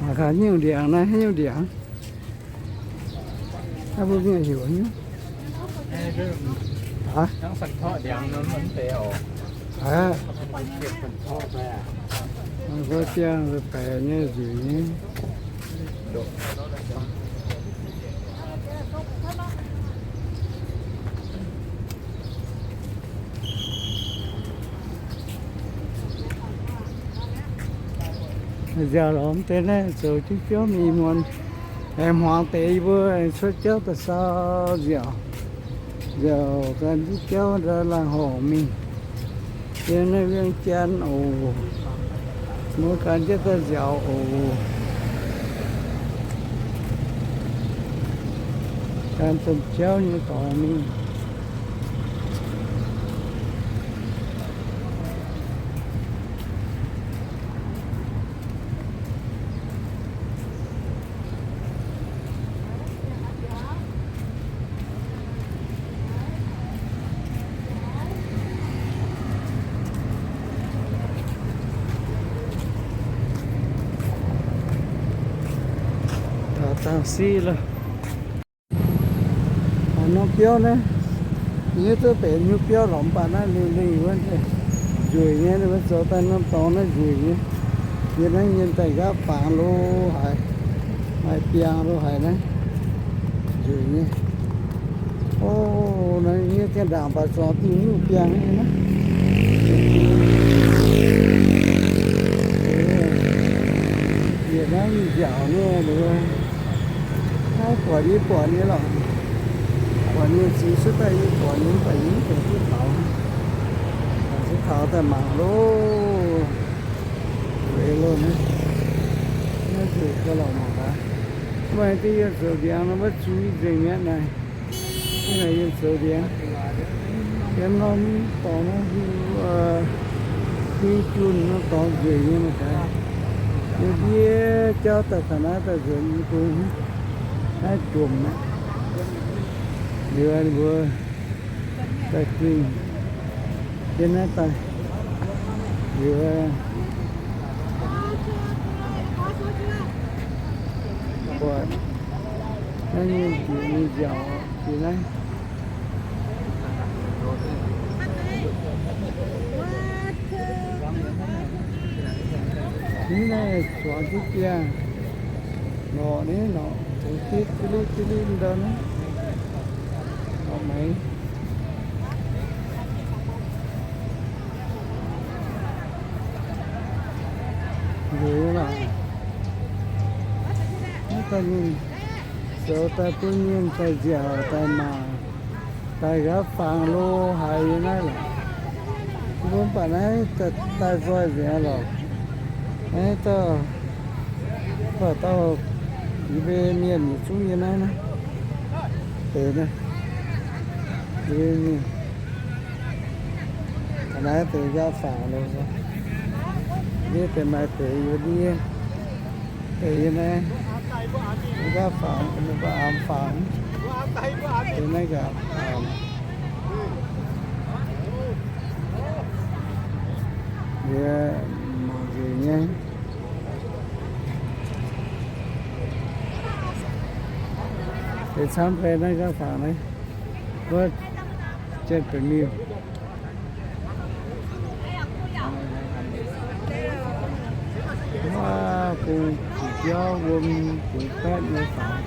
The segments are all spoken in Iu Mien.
Mangc gaax nyungc ndiangx naaiv, nyungc ndiangx. Naaiv mbuo mienh heuc nyungc. Aa, aa, mbuo biangh baeqc nyei nzueic nyei. Nziaauc lorz mv deix naaiv zoux jienv jauv mingh muonz, aengx hmuangx deix yie mbuo aengx cuotv jauv daaih sau nziaauc. Nziaauc gan jienv jauv ndau laangh horngc mingh. Yiem naaiv Vieng Jaan oc. Mbuo gan jienv daaih nziaauc oc. Gan domh jauv nyei dorngx mingh. Taux dangh siqv loh. Norm biauv naaiv, yie duqv benx hnyouv biauv lorqc, mv baac naaiv liuz lingh wuov nzueic nyei, ninh mbuo zoux daaih norm dorngx naaiv nzueic nyei. Yie naaiv nyien daaih nqaapv fangx lo haic, maaih biangh lo haic naaiv, nzueic nyei. O, naaiv yie gengh ndaangc baac zuangx diuh nyungc biangh nyei naaiv. Yietc naaiv mingh nziaauc nyei, naaiv buatc yie buatc nyei lorqc. Buatc nyei zingx cuotv daaih yie buatc nyei, mv baac yie mv dungx duqv taux. Taux daaih mangc loh. Weic loh naaiv, naaiv nzueic gauh lorqc mangc gaax. Mv baac diuh yienh zoux ndiangx nor maiv zuiz nzengc mi'aqv naaic. Naaiv yienh zoux ndiangx. Yiem norm dorngx naaiv huing junh norm dorngx nzueic nyei mangc gaax. Yiem ndiev jauv daaih taux naaiv daaih nzueic nyei bung. Naaiv jomc aqv. Liuz ninh mbuo daaih gingh jienv naaiv daaih. Liuz buatc naaiv nyei nziaauc jiex naaiv. Mv naaiv zuangx jienv biangh lorqc, naaiv lorqc, zungx ditv diliv diliv ndau naaiv. Lorqc maengx. Liuz lorqc, naaiv daaih ninh zoux daaih bun mienh daaih nziaauc daaih mangc, daaih nqaapv fangx lo haic nyei naaiv lorqc. Mbuo mv baac naaiv daaih nzoih nzengc lorqc. Naaiv dauh, mv baac dauh yie mbuo mienh yietc zungv nyei naaiv naaiv deix naaiv, yie mbuo mienh. Ga'naaiv deix nqaapv fangx lo, ndiev deix maaih deix yie mbuo ndiev deix yie naaiv nqaapv fangx, mbuo mbuo amx fangx deix naaiv nqaapv fangx. Yie mangc nzengc nyei. Deix camv deix naaiv nqaapv fangx naaiv, wuov Janx-Baeqc Miuh. Wuov bung biauv wuom bungx baeqv nyei fangx.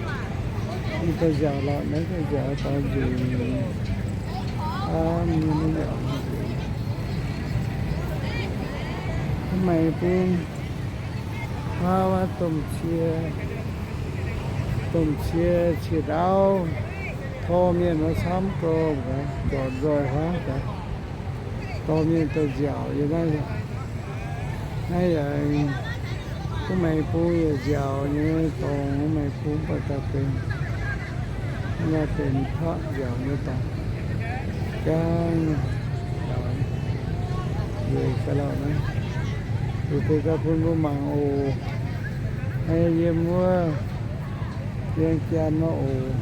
Yie daaih nziaauc lorqc, naaiv daaih nziaauc dorh nzueic. Aa, mienh mv nziaauc nzueic. Mv maaih bung. Aa, wuov domh cie, domh cie, cie ndaauv, torh mienh wuov camv gau, ndortv nzoih huaav daaih, dorh mienh daaih nziaauc yiem naaiv. Naaiv yaac mv maaih bung yaac nziaauc nyei dorngx, mv maaih bung mv baac daaih benx, maaih benx taux nziaauc nyei dorngx. Jangv, nzueic ga'lauh naaiv. Zuqc deix daaih bun mbuo mangc oc. Yiem wuov Vieng Jaan nor oc.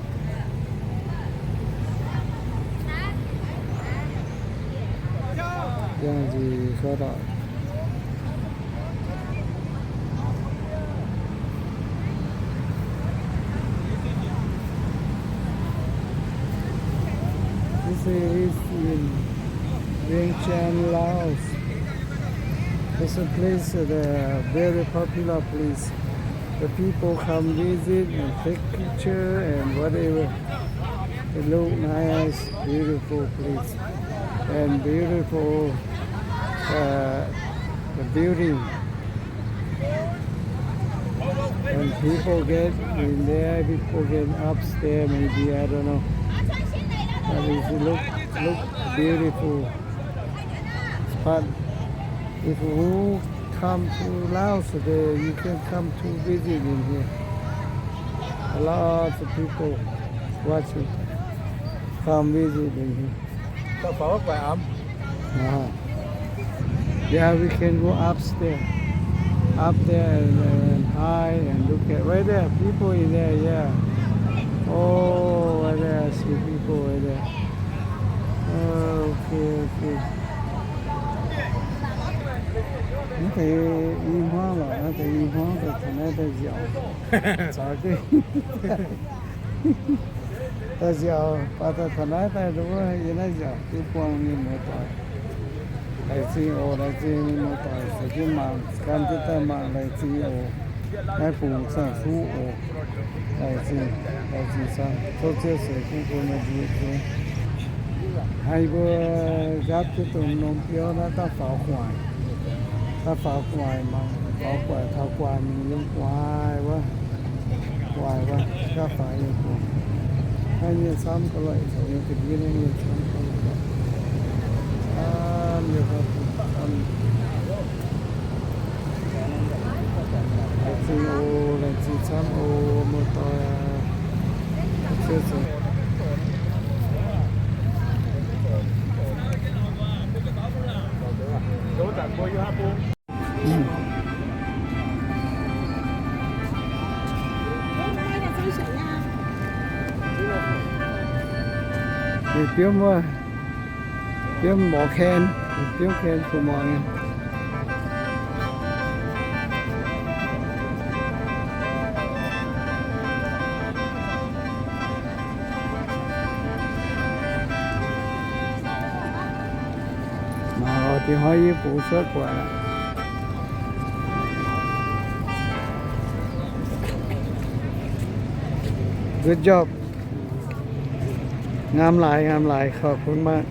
Yangh nzueic ga'lauh. It's in Vientiane, Laos. It's a place that, uh, very popular place. The people come visit and take picture and whatever. It look nice, beautiful place, and beautiful, uh, the building. And people get in there, people get upstairs, maybe, I don't know. But it look, look beautiful. But if you come to Laos, there you can come to visit in here. A lot of people watching, come visit in here. Uh-huh. Yeah, we can go upstairs. Up there and, and high and look at right there, people in there, yeah. Oh, right there, I see people right there. Oh, okay, okay. Naaiv deix i hmuangv lorqc, naaiv deix i hmuangv daaih taux naaiv daaih nziaauc. Caux jienv daaih nziaauc, baac daaih taux naaiv daaih nduov yie naaiv nziaauc duqv buangh mienh muoz-doic. Laengz zingh oc, laengz zingh mienh muoz-doic caux jienv mangc, gan jienv daaih mangc, laengz zingh oc. Naaiv bungx zaangh kuv oc. Laengz zingh, laengz zingh camv, tov Ziouv ceix fuqv bun meih mbuo yietc zungv. Hnangv yie mbuo nqaapv jienv dongh norm biauv naaiv daav faaux gu'nguaaic, daav faaux gu'nguaaic mangc, faaux gu'nguaaic taux gu'nguaaic mingh yiem gu'nguaaic wuov, gu'nguaaic wuov, daav faaux yiem gu'nguaaic. Naaiv nyei camv ga'loih, caux yiem ga'ndiev naaiv nyei camv ga'loih. Camv nyei, camv. Laengz zingh oc, laengz zingh camv oc, muoz-doic. Ninh biomv wuov, biomv morz ken, biomv ken kuh morz nyei. Mangc oc, diex hnoi yie bungx cuotv buatc aqv. Good job. Ngamv laaix, ngamv laaix, ขอบคุณมาก.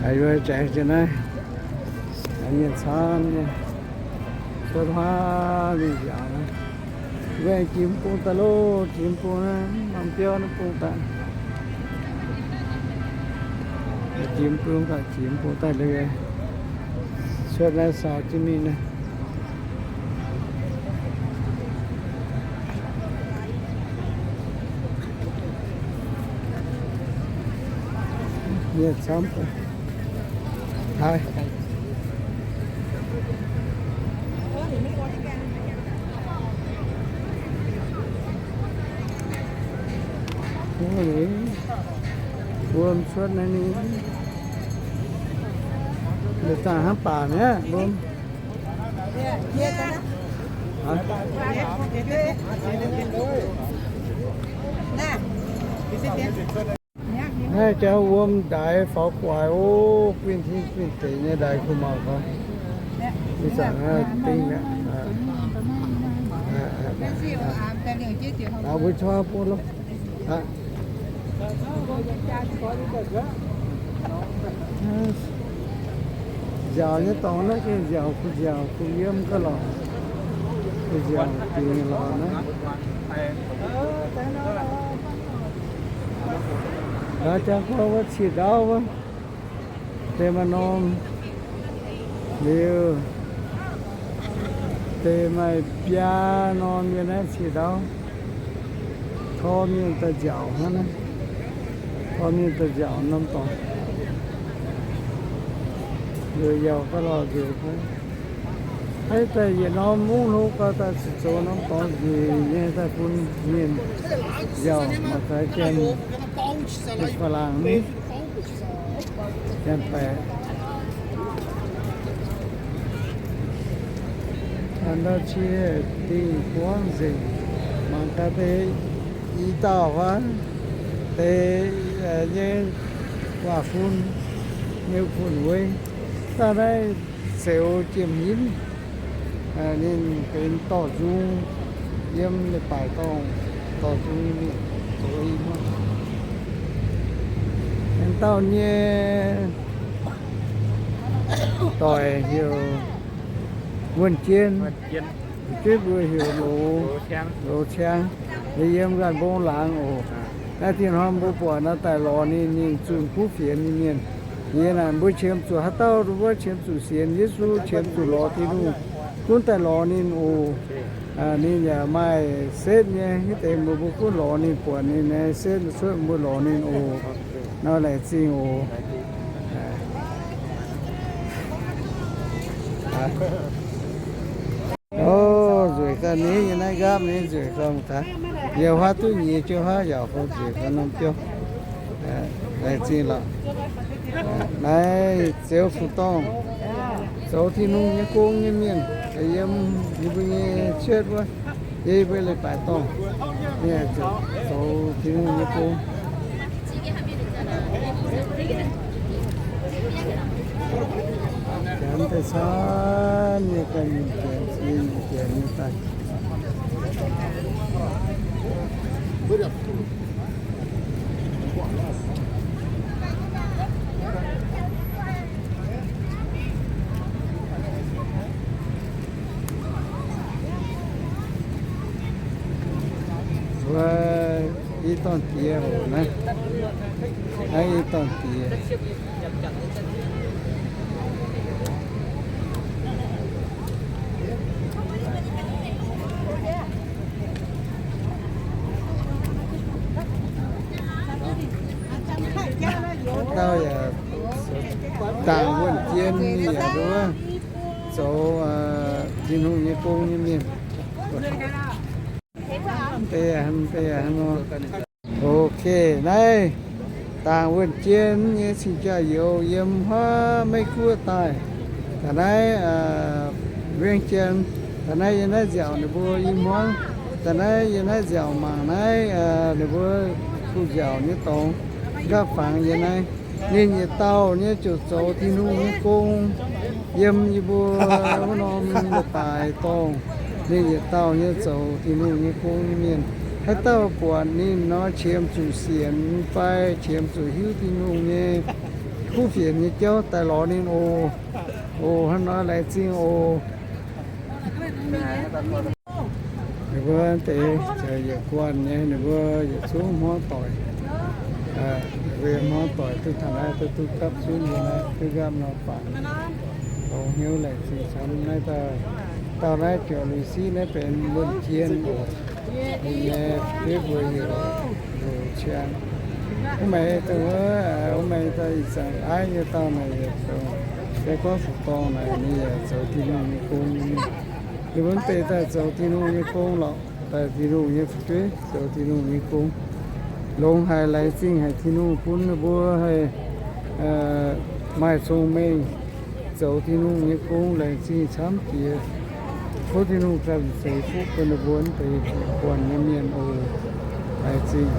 Aa, yie jangx jienv naaiv, mienh camv nyei, cuotv huaav mingh nziaauc naaiv. Mbuo aengx jiex bung daaih loh, jiex bung naaiv, norm biauv naaiv bung daaih. Jiex bung daaih, jiex bung daaih liuz, cuotv naaiv saaux jienv mingh naaiv. Mienh camv. Haaix. Wuom, wuom cuotv naaiv ninh. Liuz zaangc hnangv baac mi'aqv, wuom. Naaiv jangx wuom ndaix faaux gu'nguaaic oc, guinh hingv guinh deic nyei ndaix kuh mangc gaax. Ih zanc dingh mi'aqv. Mbuo cong bun loh. Nziaauc nyei dorngx naaiv gengh nziaauc kuh nziaauc kuh yiem gaax lorqc. Kuh nziaauc dingc lorqc naaiv. Laaix jangx gorngv wuov ciex ndaauv wuov, deix maaih norm liuz, deix maaih biaa norm nyei naaiv ciex ndaauv. Tor mienh daaih nziaauc hnangv naaiv. Tor mienh daaih nziaauc norm dorngx. Nziaauc gauh lorh nziaauc gauh. Haiz daaih yietc norm mungv hlo gauh daaih zuqc zoux norm dorngx nzengc nyei daaih bun mienh nziaauc, mangc gaax janx, janx-faalaangc ni, janx-baeqc. Ndau cie dingh buangv nzengc, mangc gaax deix i dauh fai deix nyei waac-fun, nyei fun-wei. Daaih naaiv Zeuz Jiem Hinv, ninh benx dorh nzung yiem leiz-baaix dorngh, dorh nzung zoux i muoqv. Aengx dauh nyei doic heuc Wuonh Jien, fu'jueiv mbuo heuc Loz, Loz Ciang, yiem Nqaanh Mbong laangz oc. Naaiv tin-hnoi mbuo buatc naaiv daaih lorz ninh, ninh zunh kuv fienx nyei mienh. Yie naaic mbuo qiemx zuqc haaix dauh, mbuo qiemx zuqc sienx Yesu, qiemx zuqc lorz Tin-Hungh, gunv daaih lorz ninh oc. Ninh yaac maaih setv nyei, hitv deix mbuo, mbuo gunv lorz ninh, buatc ninh nyei setv cuotv, mbuo lorz ninh oc. Nor laengz zingh oc. O, nzueic ganh ni, yie naaiv nqaapv ni, nzueic ganh gaax. Yie huaav duqv nyiex jienv huaav yaac fou nzueic ganh norm jauv. Laengz zingh lorqc. Naaiv Zeuz Fuc Dorngh, zoux Tin-Hungh nyei gong nyei mienh, yiem yie mbuo nyei cietv wuov, yiem yie mbuo leiz-baaix dorngh, zoux Tin-Hungh nyei gong. Janx daaih camv nyei, ganh mienh janx, mienh janx nyei daaih. Wuov i dorn-diex oc naaiv. Naaiv i dorn-diex. Dauh yaac dangc wuonh jien yaac nduov zoux Tin-Hungh nyei gong nyei mienh. Deix hnangv nor. Ok, naaiv dangc wuonh jien nyei cing-jaa-youz yiem huaav Meiv Guoqv daaih. Da'naaiv Weng Jien, da'naaiv yiem naaiv nziaauc ninh mbuo i hmuangv, da'naaiv yiem naaiv nziaauc mangc naaiv ninh mbuo kuh nziaauc nyei dorngx, nqaapv fangx yiem naaiv. Ninh yietc dauh nyei ziouc zoux Tin-Hungh nyei gong yiem yie mbuo wuov norm leiz-baaix dorngh. Ninh yietc dauh nyei zoux Tin-Hungh nyei gong nyei mienh. Haaix dauh buatc ninh nor, qiemx zuqc sienx fai qiemx zuqc hiuv Tin-Hungh nyei kuv fienx nyei jauv, daaih lorz ninh oc. Oc, hnangv nor laengz zingh oc. Ninh mbuo deix yietc guanh nyei, ninh mbuo yietc zungv hmuangv doic, ninh mbuo hmuangv doic duqv taux naaiv, duqv duqv gapv zunv nyei naaiv, duqv nqaapv nor faaux, longx hnyouv laengz zingh camv naaiv. Dauh naaiv ziouc lui siqv naaiv benx wuonh jien oc. Ninh nyei fu'jueiv mbuo heuc Loz Ciang. Wuov meih dongh wuov, wuov meih daaih ih zanc aiv nyei dauh naaic yietc dongh, deix gorngv Fuqv Dorngh naaic ninh yaac zoux Tin-Hungh nyei gong nyei mienh. Ninh mbuo deix daaih zoux Tin-Hungh nyei gong lorqc, daaih Tin-Hungh nyei fu'jueiv zoux Tin-Hungh nyei gong. Longx haic, laengz zingh haic Tin-Hungh bun ninh mbuo haih maaih cong-mengh zoux Tin-Hungh nyei gong, laengz zingh camv jiex. Tov Tin-Hungh ganh ceix fuqv bun ninh mbuo deix buonc nyei mienh oc. Laengz zingh.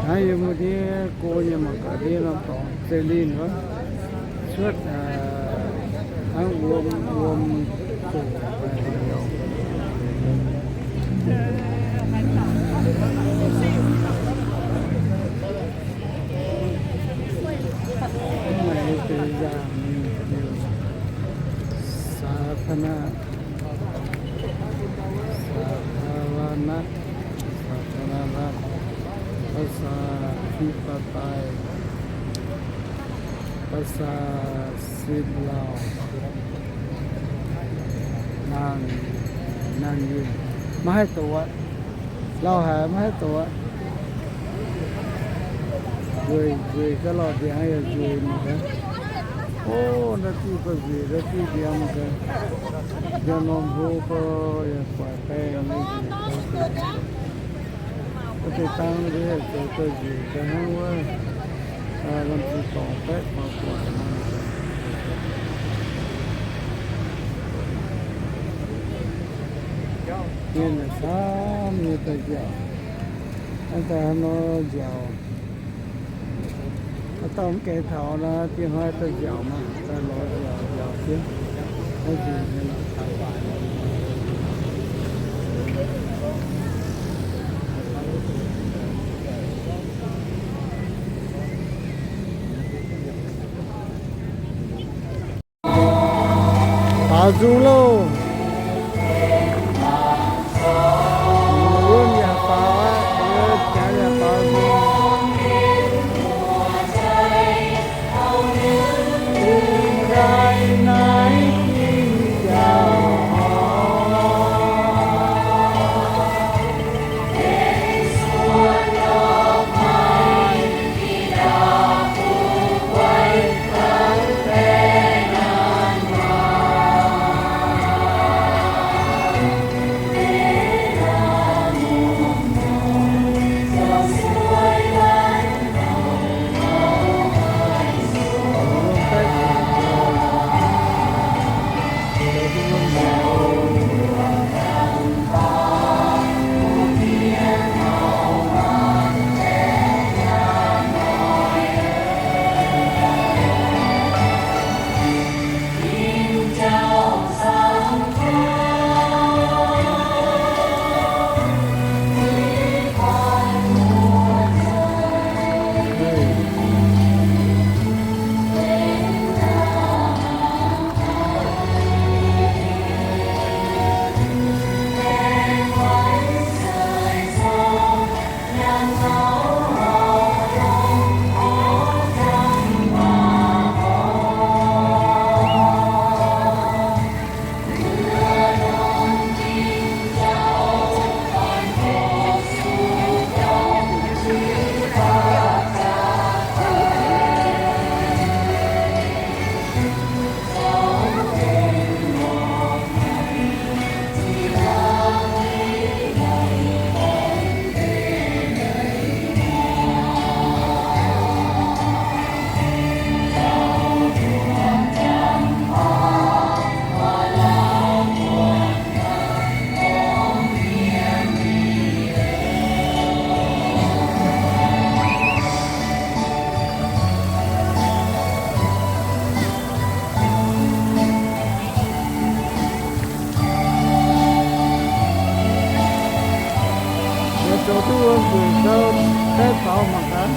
Naaiv yie mbuo ndiev go nyei mangc gaax ndiev norm dorngx zeiv linh wuov, cuotv hnangv wuom wuom doqc daaih liuz. Mv maaih deix nzaangc mingh liuz, สาธารณะ สาธารณะ สาธารณรัฐ ประชาธิปไตย ประชาชนลาว นาง นางยืน maiv haih doqc aqv. Lauh haic maiv haih doqc aqv. Nzueic, nzueic ga'lorqc ndiangx yaac nzueic mangc gaax. O, naaiv diuh ga'nzueic, naaiv diuh ndiangx mangc gaax. Yaac norm hlo ga'yaac guaix baengh nyei nzueic ga'nzueic. Wuov deix dangv mbuo yaac zoux ga'nzueic ga'hnangv wuov, lamh zi dorngx baeqv faaux guaix nor. Mienh camv nyei daaih nziaauc, daaih haaix nor nziaauc. Haaix dauh mv gaengh taux nor, dieh hnoi daaih nziaauc maah, daaih lorz nziaauc, nziaauc jienv. Baaux nzung loh. Wuov yaac baaux aqv, wuov jaax yaac baaux nzung. Zoux duqv wuom nzueic gau, daiv faaux mangc gaax.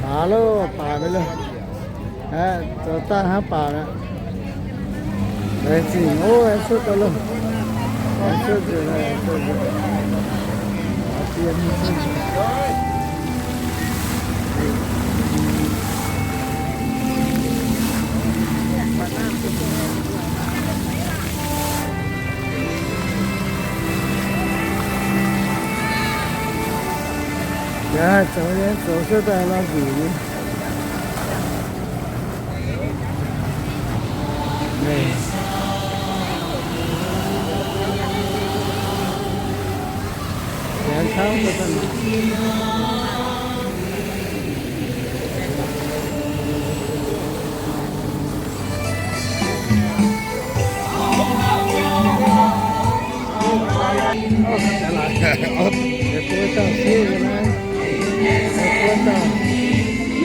Baac loh, baac mv loh. Aeqv, zoux daaih hnangv baac aqv. Laengz zingh ov, aengx cuotv daaih loh. Aengx cuotv nzengc, aengx cuotv nzengc. Yaac zoux nyei, zoux cuotv daaih lorz nzueic nyei.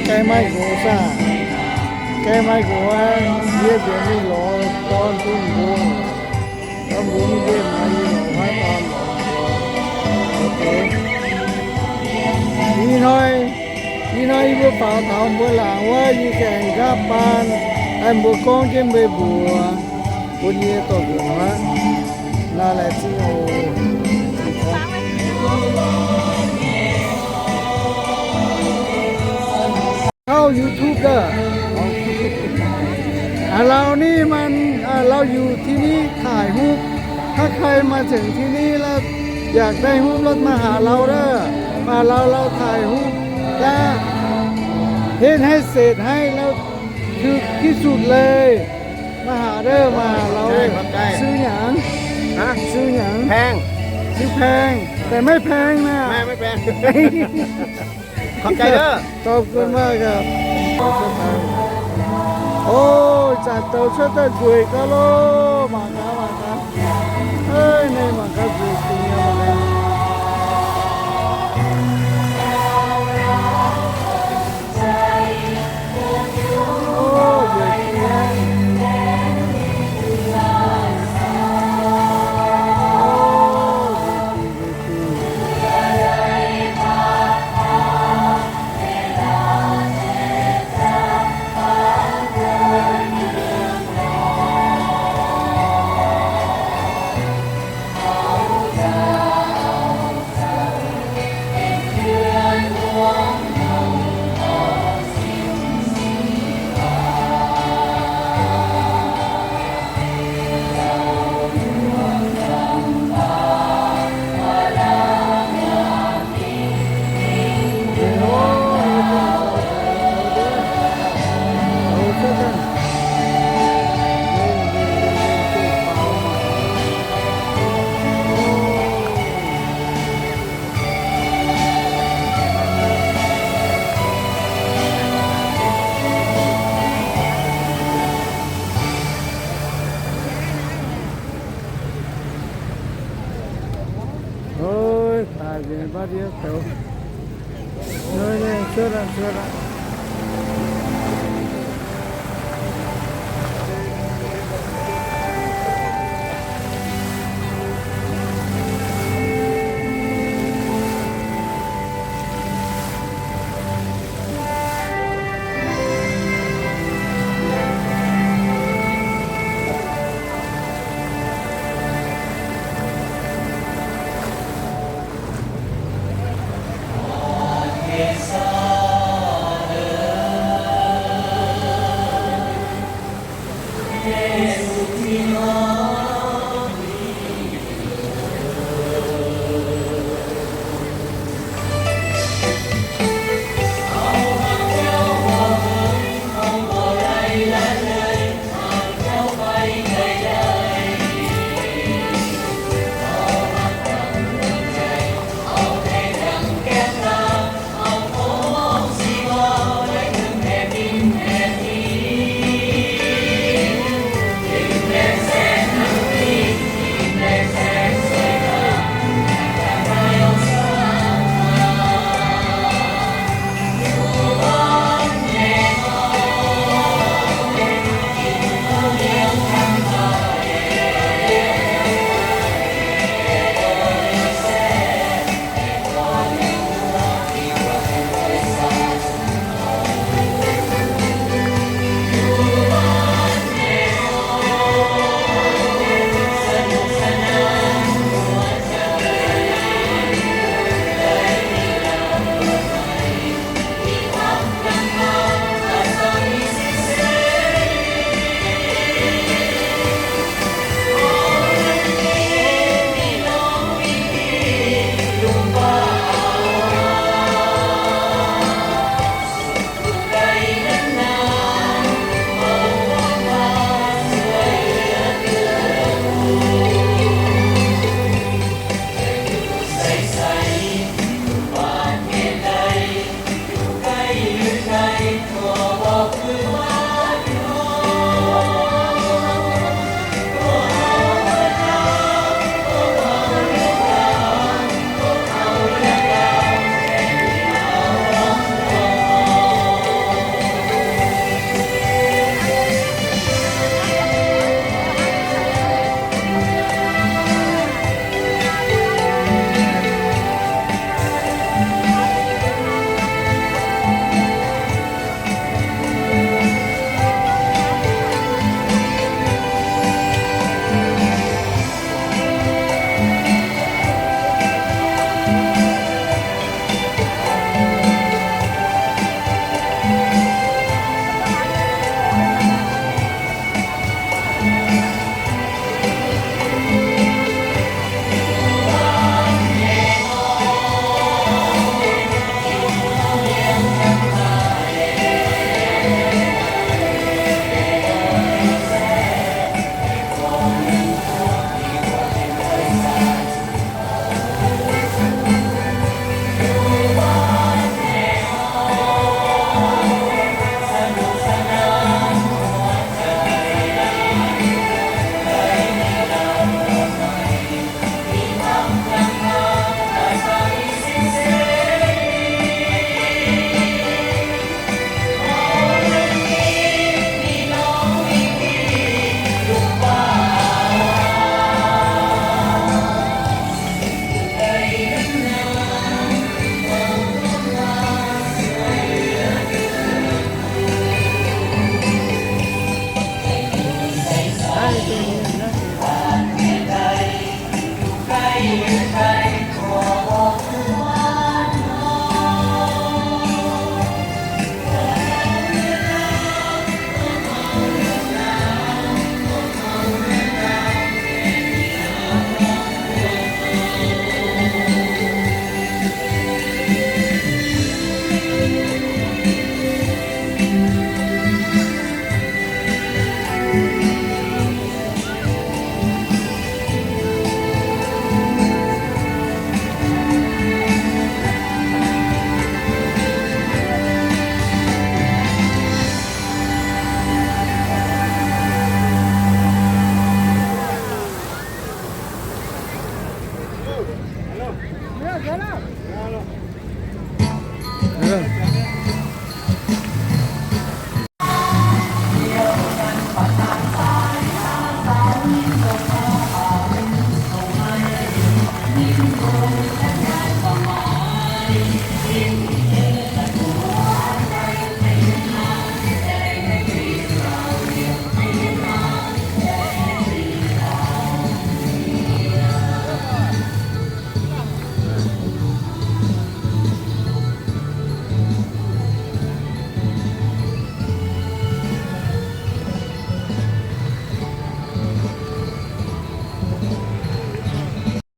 Gai maaih nqox saah? Gai maaih nqox aqv, yie nzengc mingh lorz dorn bun nqox. Dorn mbuo mv nqemh nor, yie lorz haaix dorn lorz nqox. Ih hnoi, ih hnoi yie mbuo faaux taux mbuo laangz wuov, yie ganh nqaapv baan, haih mbuo gorngv jienv mbuo mbuox, bun yie dorh nzunc aqv. Naaiv laengz zingh oc. Kauv YouTube daaih. Aa, เรานี่มัน อ่า เราอยู่ที่นี่ถ่ายรูป ถ้าใครมาถึงที่นี่แล้วอยากได้รูปรถมาหาเราเด้อ มาหาเรา เราถ่ายรูป จะ เฮ็ดให้เสร็จให้แล้ว คือที่สุดเลย มาหาเด้อ มาหาเราเด้อ ใช่ ขอบใจ ซื้อหยัง ฮะ ซื้อหยัง แพง ซื้อแพง แต่ไม่แพงนะ ไม่ ไม่แพง ขอบใจเด้อ ขอบคุณมากครับ โอ้ย จัดโตช่วยเต้นสวยก็โล มาครับ มาครับ เฮ้ย นี่มาครับ สวยจริงนะ มาครับ Ôi, taaih nzengc baav ndiev douz. Nor, nor, cuotv aqv, cuotv aqv.